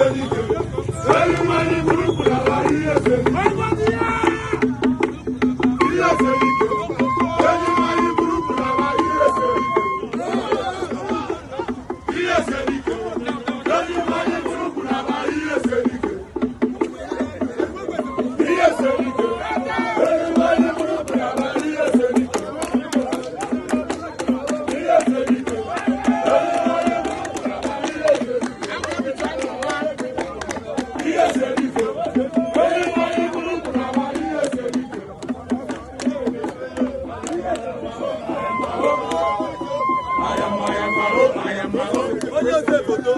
Siri ike. Enyi nwanyị gburugburu ala ihe siri ike. Ihe siri ike. Enyi nwanyị gburugburu ala ihe siri ike. Ihe siri ike. Enyi nwanyị gburugburu ala ihe siri ike. Ihe siri ike. Enyi nwanyị gburugburu ala ihe siri ike. Ihe siri ike. Enyi nwanyị gburugburu ala ihe siri ike. Ihe siri ike. Enyi nwanyị gburugburu ala ihe siri ike. Onye ose foto.